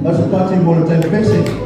That's a party mo le taimi pese.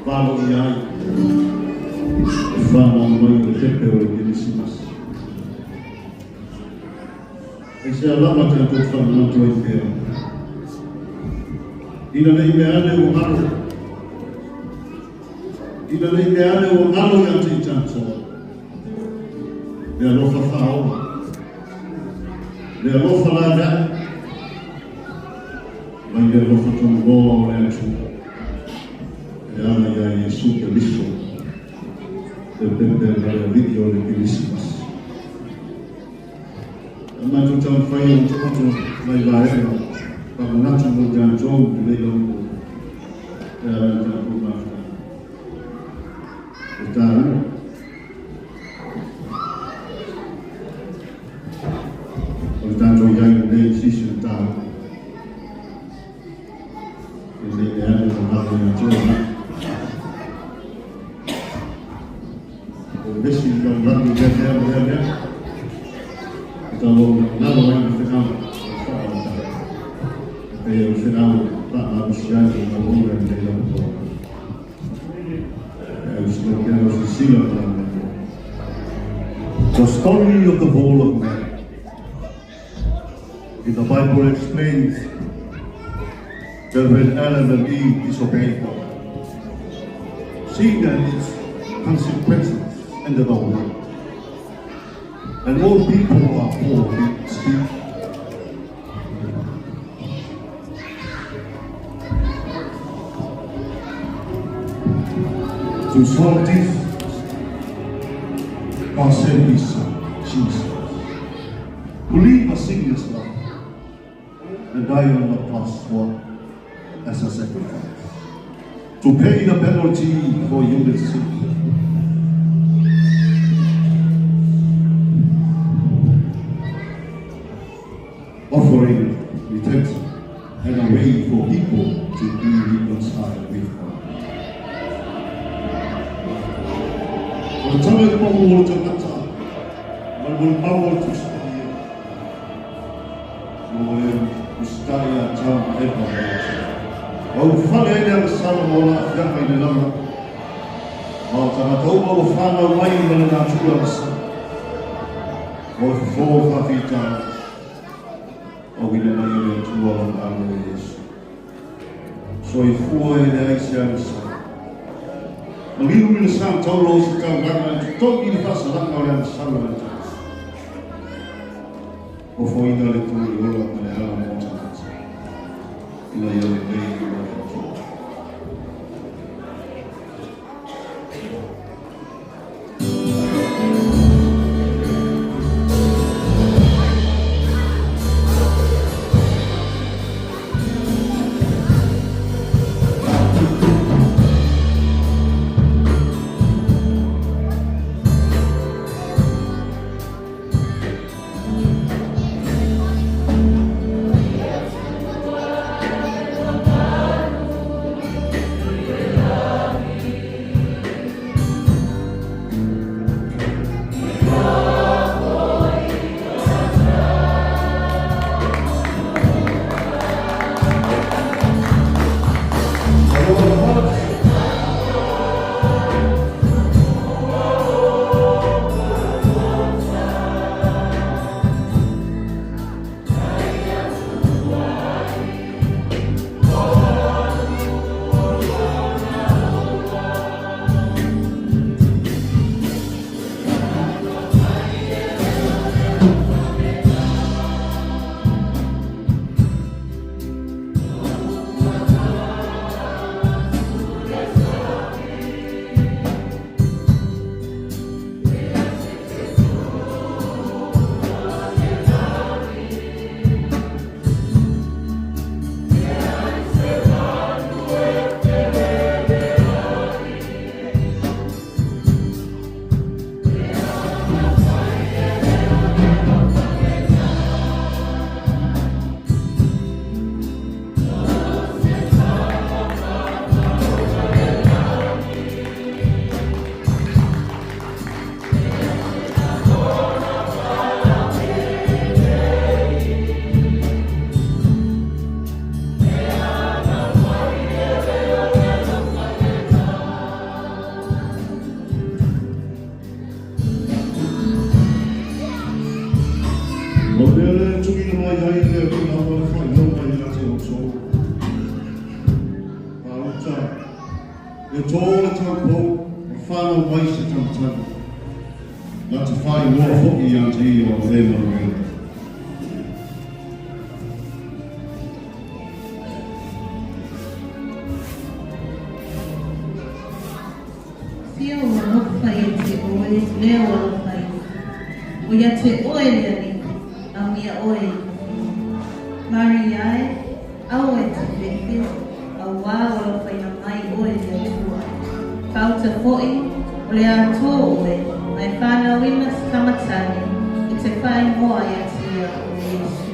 Valo ia ai e whanau mai o le tepe o le Kerisimasi. E se alama tātou whanatu ai pēr. Ina nei mea ane o ngalo. Ina nei mea ane o ngalo ia te i tātou. Le alofa whaoa. Le alofa la mea. Mai le alofa tonu o le atua. E ala ia Iesu Keriso. Le pepe ma le alii o le Kerisimasi. A matou taumafai o taoto mai vaega faamanatu mo tatou lenei laupo e ala i le tatou mafutaga. O taua. O le tatou i ai lenei i sisi o taua. E le mea ane o ngalo ia te oe. O le vesi i lalulagi i lea mea ma lea mea. E tau au ngalo ai le feau o le faamatala. E pei o le feau e faamalosi ai le maualuga i lenei laupo. E ausina pea lau silasila ma lau laupo. The story of the fall of man in the Bible explains that when Adam and Eve disobeyed God, sin and its consequences entered the world. And all people are born speak. To solve this, God sent His Son, Jesus, to live a sinless life and die on the cross for as a sacrifice, to pay the penalty for human sin. Offering redemption and a way for people to be reconciled with God. O le tala i le pau o le tagata, ma le molimau o le Tusi Paia, ua e usitai ia Atamu ma Eva ma le Atua. Ua ulufale ai le agasala ma ona aafiaga i le lalolagi. Ma o tagata uma ua fanau mai ma le natura agasala. O le fofo o le faafitauli, auina mai e le Atua Lona Alo o Iesu. Soifua e leai se agasala. Maliu i le sa taula o se taulaga e totogi le faasalaga o le agasala a le tagata. Ofoina le Atua i le ola ma le ala mo tagata, ina ia lelei ma le Atua. Alofa. E tō le taupou, ua fanau mai se tama tāne. Na te faaigoa foi ia te ia o Emanuela. Sia ua alofa ia te oe, lea ua alofa ia. O ia te oe le Alii, amuia oe i ka whiu. Maria e, aua e te fefe, auā ua alofaina mai oe e le Atua. Whauta foʻi, o le Atua oe, ma e whanauina se tama tane, e te whaingoa ia te ia o Iesu.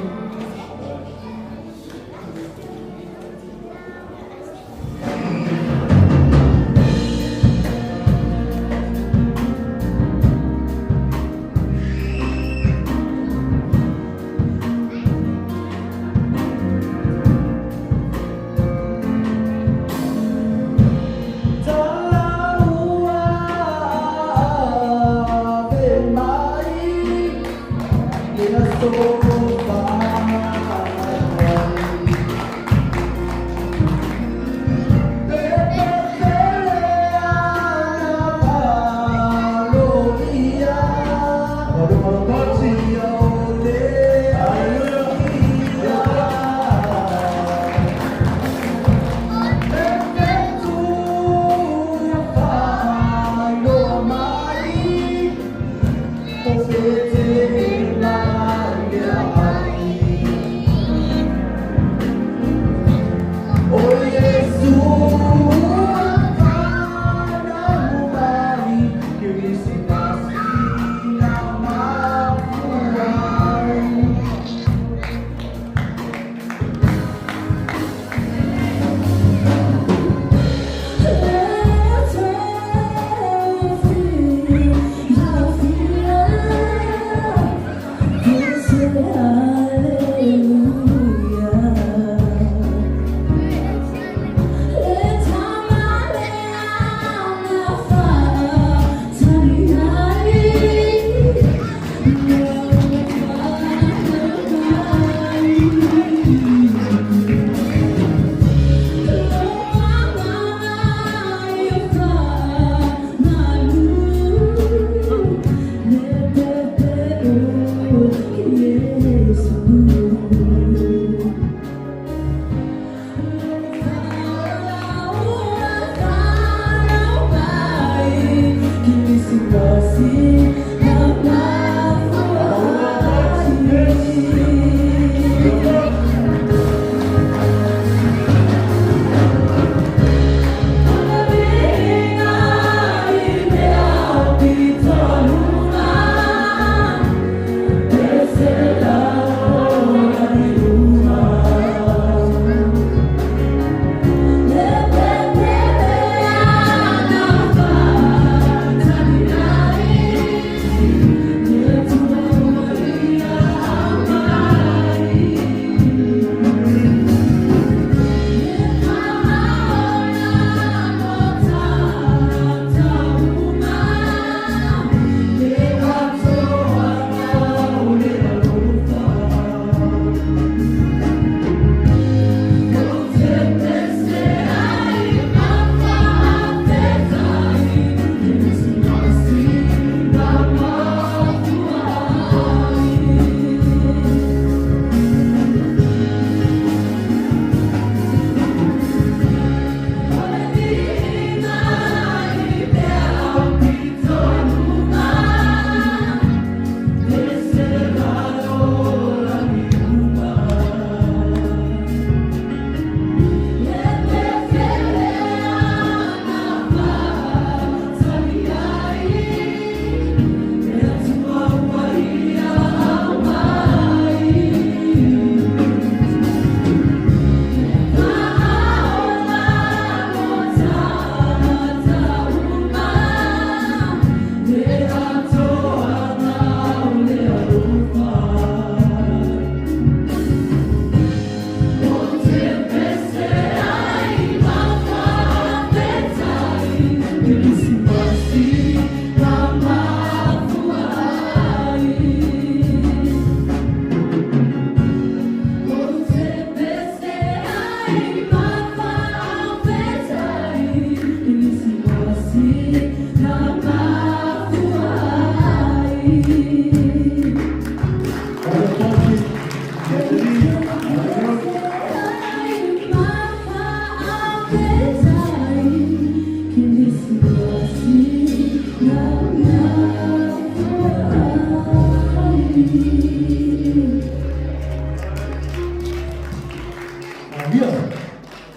Maria,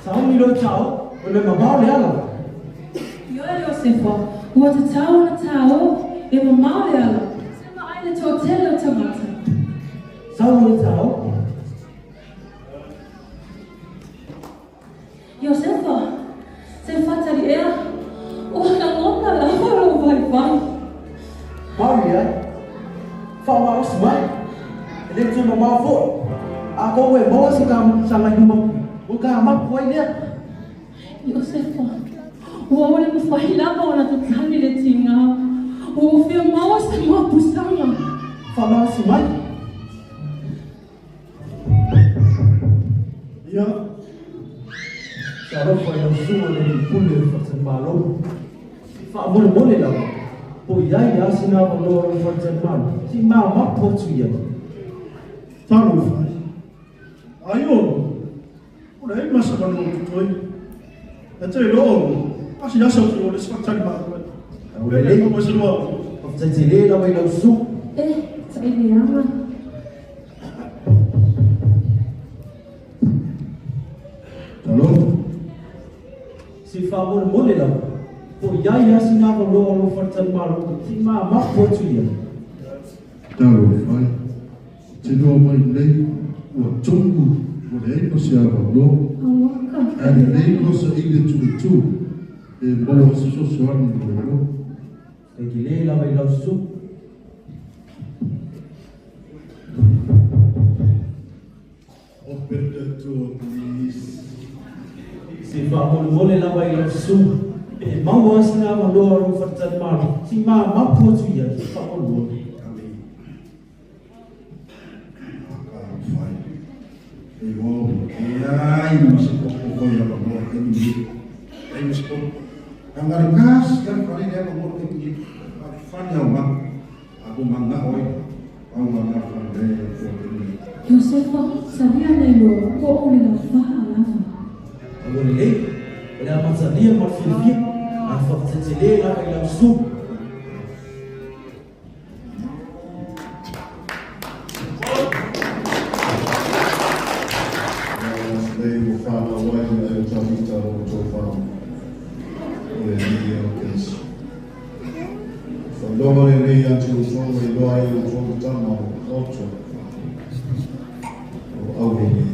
sauni loa tao, o le mamao le ala. Ioe Iosefa, ua tatau ona tāo, e mamao le ala, se vaai le toatele o tagata. Sauni le tao. Iosefa, se fatali ea, ua lagona lava lou vaivai. Maria, faamalosi mai, e le toe mamao foi. A kou e maua se sagaiuma, ua ka mapu ai lea. Iosefa, ua ʻole mafai lava ona tatali le tigā, ua ou fia maua se mapusaga. Faamalosi mai. Ia. Talofa i lau susuga i le alii pule o le faletalimalo. Faamolemole lava, po o i ai lava sina avanoa o lou faletalimalo, se i ma mapu atu i ai. Talofa e. Ai olo, o leai ma se avanoa o totoe. E te iloa olo, asiasi atu i o le isi faletalimalo e. Ua lelei. Maua se lua avanoa. Faafetai tele lava i lau susuga. E taʻileaga. Talofa. Se faamolemole lava, po o i ai lava sina avanoa o lou faletalimalo, se i ma mapu atu i ai. Talofa e. Ou te iloa mai nei, ua tumu, ua leai ma se avanoa. Auaka. Ae lelei lua saili atu i tua, pe maua se fesoasoani mo oulua. Faafetai tele lava i lau susuga. Open the door, please. Se faamolemole lava i lau susuga, pe maua lava sina avanoa o lou faletalimalo, se i ma mapu atu i ai, faamolemole. Talofa e. E iloa ua leai ma se popo foi avanoa i le taimi lenei. Leai ma se popo. Leaga le tasi lava le fale lea avanoa i le taimi lenei. Na o le fale aoga. A ua manao ai, pau lava le fale lea e avanoa i le taimi lenei. Iosefa, salia nei loa, po o le laufa'a lava. A ua lelei, o le a matalia ma le fiafia, ae faafetai tele lava i lau susuga. Lei ua fanau ai le ai o Tavita o lo outou fana, o le Alii ia o Keriso. Faailoga lenei ia te outou e iloa ai e outou le tama o loto o aue nei.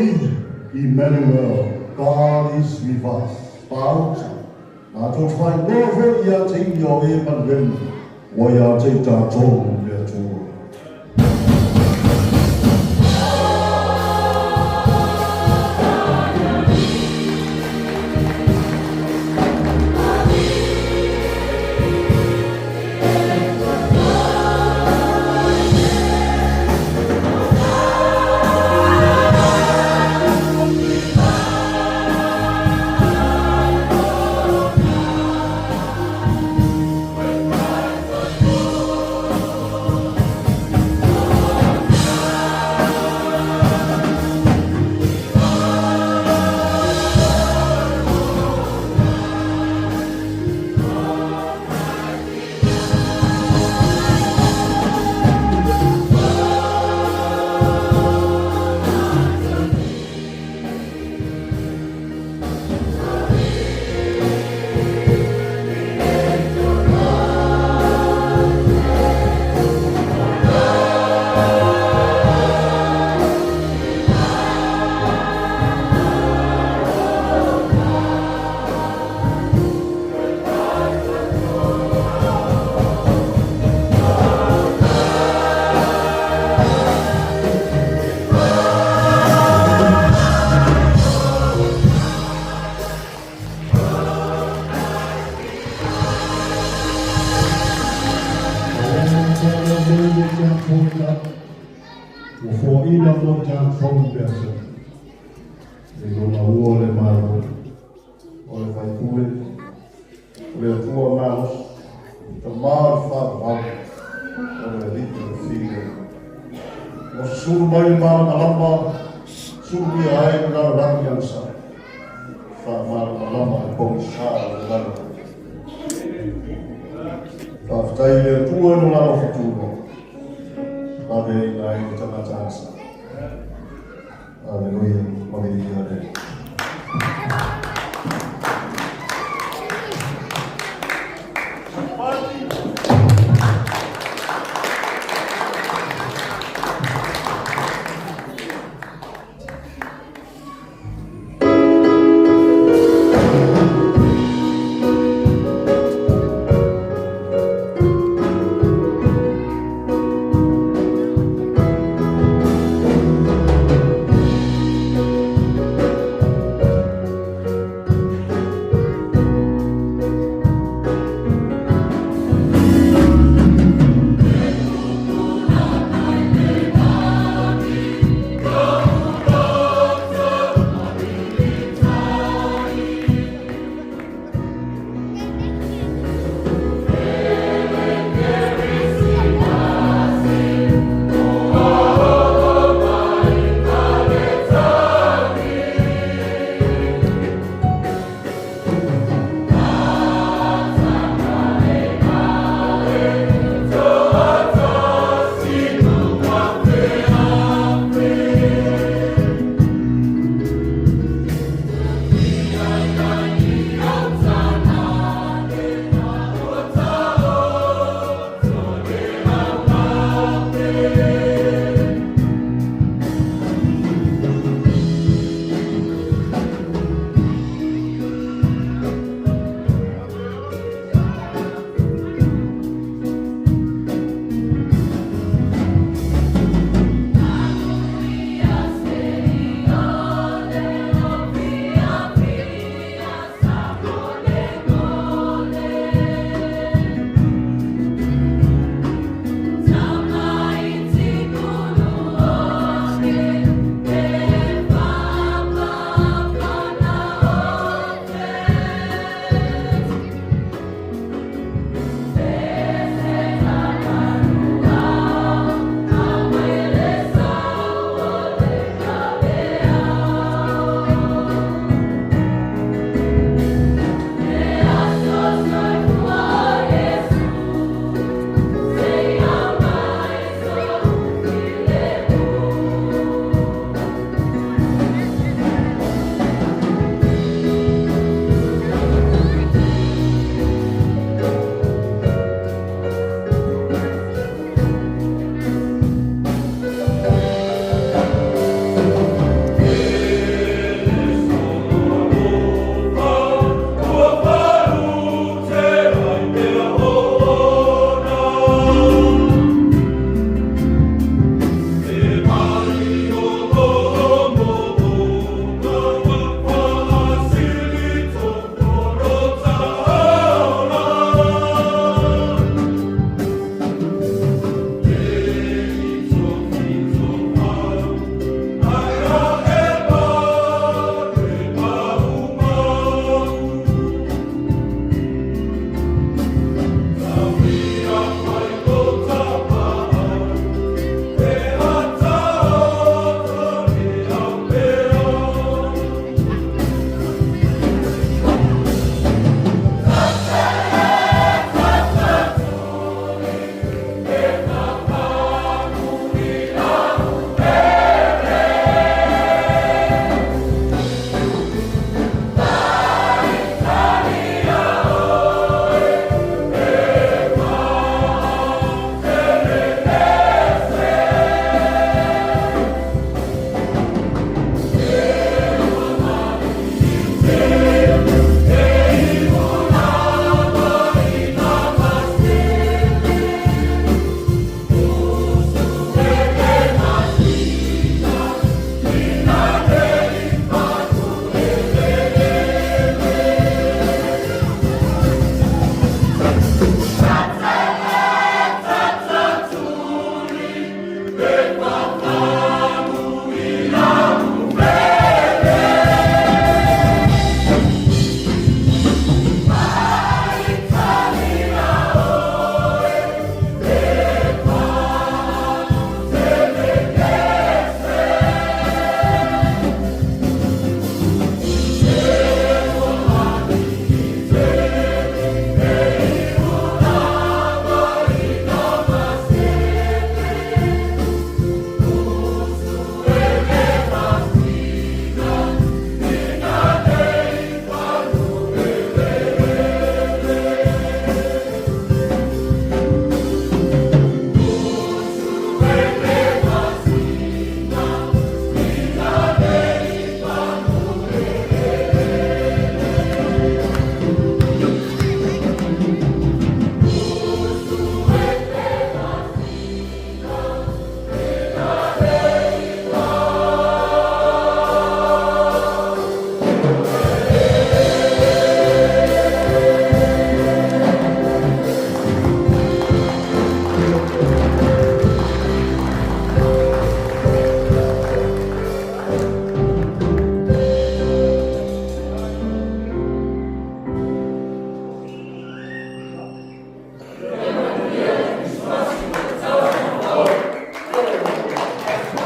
Elohi, Emmanuel, God is with us. Matou te faaigoa foi ia te ia o Emanuele, ua ia te i tatou le Atua. Ua foaina mo tatou le aso. E lona ua le Malo, o le Faipule, o le Atua malosi, Tama o le Faavavau, o le Alii o le Fili. Ua susulu mai le malamalama, suluia ai le lalolagi agasala. Faamalamalama le pogisa o le lalolagi. Faafetai i le Atua i lo lalo fatulo, laveaiina ai le tagata agasala. Aleluia, manuia le Alii.